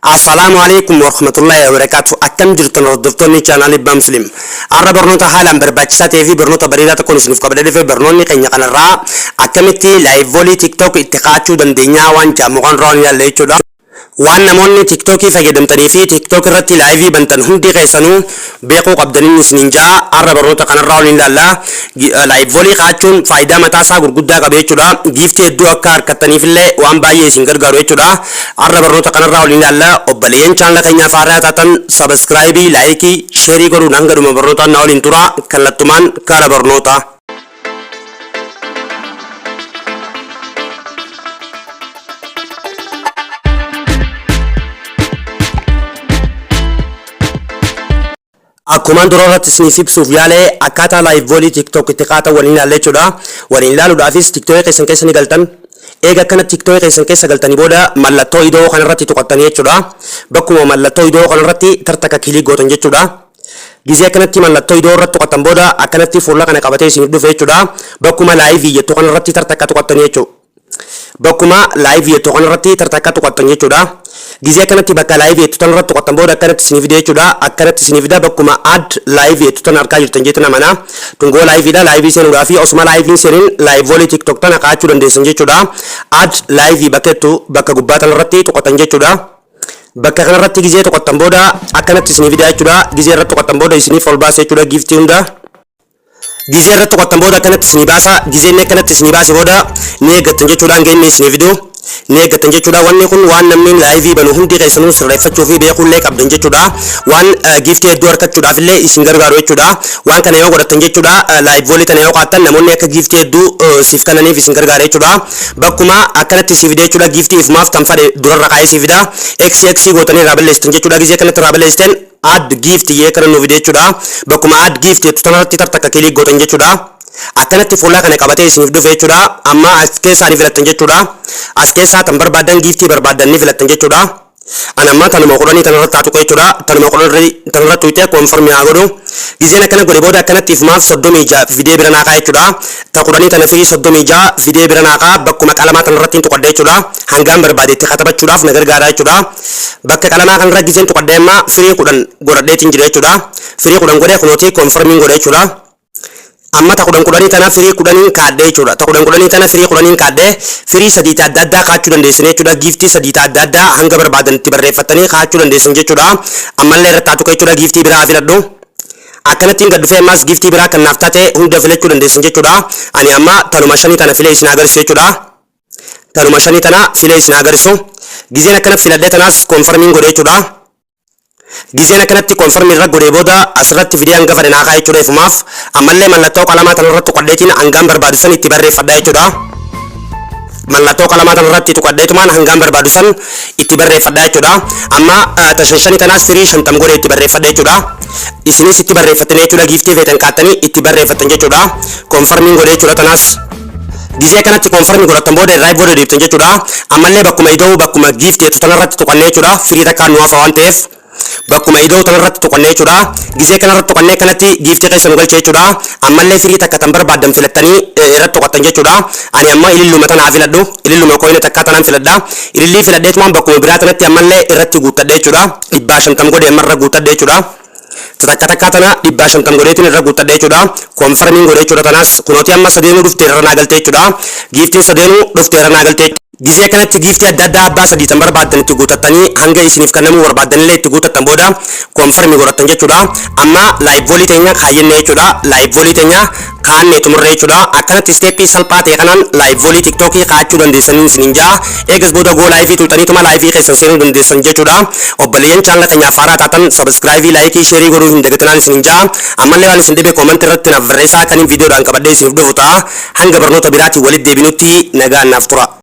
Assalaamu alaikum warahmatullahi wabarakatuh. Akkam jirtan, hordoftoonni chaanaalii Abbaa Muslim? Har'a barnoota haalaan barbaachisaa ta'ee fi barnoota bareedaa tokkoon isiniif qabadhee dhufe. Barnoonni keenya kanarraa akkamitti live wall TikTok itti kaa'achuu dandeenyaa waan jedhamu kan irraa ilaalla jechuudha. Waan namoonni TikTokii fayyadamtanii fi TikTok irratti live bantan hundi keessanuu beekuu qabdaniin isiniin ja'a. Har'a barnoota kanarraa waliin ilaalla. Live wall kaa'achuun faayidaa mataa isaa gurguddaa qaba jechuudha. Gift hedduu akka harkattaniif illee waan baay'ee isin gargaaru jechuudha. Har'a barnoota kanarraa waliin ilaalla. Obboleeyyan chaanala keenyaaf haaraa taatan subscribe, like, share godhuun hanga dhuma barnootaan na waliin tura. Kallattumaan kara barnoota. Akkumaan dura irratti isiniif ibsuuf yaale, akkaataa live wall TikTok itti kaatan waliin ilaalla jechuudha. Waliin ilaaluudhaafis TikTok keessan keessa ni galtan. Eega akkana TikTok keessan keessa galtanii booda mallattoo idoo kanarratti tuqattanii jechuudha. Bakkuma mallattoo idoo kanarratti tartakka click gootan jechuudha. Gizee akkanatti mallattoo idoo irratti tuqattan booda akkanatti fuula kana qabatee isiniif dhufe jechuudha. Bakkuma live jettu kanarratti tartakka tuqattanii jechuudha. Bakkuma live jettu kanarratti tartakka tuqattan jechuudha. Gizee akkanatti bakka live jettu tanarratti tuqattan booda akkanatti isiniif fide jechuudha. Akkanatti isiniif fida. Bakkuma add live jettu tan argaa jirtan jettan amana. Tungoo liveiidha. Live seenuudhaa fi osuma liveiin seenin live wall TikTok tana kaa'achuu dandeessan jechuudha. Add live bakka jettu bakka gubbaa tanarratti tuqattan jechuudha. Bakka kanarratti gizee tuqattan booda akkanatti isiniif fida jechuudha. Gizee irratti tuqattan booda isiniif ol baasa jechuudha gift hunda. Gizee irratti tuqattan booda akkanatti isinii baasa. Gizee inni akkanatti isinii baase booda ni eeggattan jechuudha, hanga inni isinii fidu. Ni eeggattan jechuudha. Wanni kun waan namni live banu hundi keessanuu sirreeffachuu fi beekuullee qabdan jechuudha. Waan gift hedduu argachuudhaaf illee isin gargaaru jechuudha. Waan kana yoo godhattan jechuudha, live wall tana yoo qaattan namoonni akka gift hedduu siif kennaniif isin gargaara jechuudha. Bakkuma akkanatti siif fide jechuudha. Gift ifumaaf tan fadhe durarra kaa'ee siif fida. X X gootanii irraa balleessitan jechuudha. Gizee akkanatti irraa balleessitan add gift yee kana nu fide jechuudha. Bakkuma add gift jettu tanarratti tartakka click gootan jechuudha. Akkanatti fuula kana qabatee isiniif dhufe jechuudha. Amma as keessaa ni filattan jechuudha. As keessaa tan barbaadan, gift barbaadan ni filattan jechuudha. Ani amma tanuma 10 tanarratti haa tuqu jechuudha. Tanuma 10 tanarratti tuqee confirm haa godhu. Gizeen akkana godhe booda akkanatti ifumaaf 36 fidee bira naa ka'a jechuudha. Ta 10 tana firii 36 fidee bira naa ka'a. Bakkuma qalamaa tanarratti hin tuqadha jechuudha. Hangaan barbaade itti katabachuudhaaf na gargaara jechuudha. Bakka qalamaa kanarra gizeen tuqadhe amma firii 10 godhadheetiin jira jechuudha. Firii 10 godhee kunooti confirmiin godhe jechuudha. Amma ta 10 10 tana firii 10n kaadhee jechuudha. Ta 10 10 tana firii 10n kaadhee, firii sadii ta adda addaa kaachuu dandeessan jechuudha. Gift sadii ta adda addaa hanga barbaadan itti barreeffattanii kaachuu dandeessan jechuudha. Ammallee irratti haa tuqu jechuudha. Gift biraa filadhu. Akkanattiin gad dhufee ammas gift biraa kan naaf taate hunda filachuu dandeessan jechuudha. Ani amma tanuma shanii tana filee isin agarsiisu jechuudha. Tanuma shanii tana filee isin agarsiisu. Gizeen akkana filadhee tanaas confirmiin godhe jechuudha. Gizeen akkanatti confirm irra godhee booda asirratti fidee hanga fedhe naa ka'a jechuudha ifumaaf. Ammallee mallattoo qalamaa tanarratti tuqadheetiin hangaan barbaadu san itti barreeffadha jechuudha. Mallattoo qalamaa tanarratti tuqadheetumaan hangaan barbaadu san itti barreeffadha jechuudha. Amma ta shan shanii tanaas firii 50 godhee itti barreeffadha jechuudha. Isinis itti barreeffattanii jechuudha, gift feetan kaattanii itti barreeffattan jechuudha. Confirmiin godhe jechuudha tanaas. Gizee kanatti confirm godhattan booda irraa booda deebtan jechuudha. Ammallee bakkuma ida'uu, bakkuma gift jettu tanarratti tuqannee jechuudha. Firii takkaan nu hafa waan ta'eef bakkuma ida'uu tanarratti tuqannee jechuudha. Gizee kanarratti tuqannee kanatti gift keessa nu galche jechuudha. Ammallee firii takka tan barbaaddan filattanii irratti tuqattan jechuudha. Ani amma ililluma tanaa filadhu. Ililluma coin takkaa tanaan filadha. Ilillii filadheetumaan bakkuma biraa tanatti ammallee irratti guuttadhe jechuudha. 150 godhe ammarra guuttadhe jechuudha. Takka takkaa tana 150 godheetiin irra guuttadhe jechuudha. Confirmiin godhe jechuudha tanaas. Kunooti amma sadeenuu dhufte irra naa galte jechuudha. Giftiin sadeenuu dhufte irra naa galte. Gizee kanatti gift adda addaa abbaa sadii tan barbaaddan itti guutattanii, hanga isiniif kennamuu barbaaddanillee itti guutattan booda confirm godhattan jechuudha. Amma live wall teenya kaayyannee jechuudha. Live wall teenya kaannee xumurree jechuudha. Akkanatti step salphaa ta'e kanaan live wall TikTokii kaa'achuu dandeessanii isiniin ja'a. Eegas booda go live tuuxaniituma live keessan seenuu dandeessan jechuudha. Obboleeyyan chaanala keenyaaf haaraa taatan subscribe, like, share godhuu hin dagatinaan isiniin ja'a. Ammallee waan isin dhibe comment irratti naaf barreessaa, kaniin viidiyoodhaan qabadhee isiniif dhufu ta'a. Hanga barnoota biraatiin walitti deebinutti nagaan naaf tura.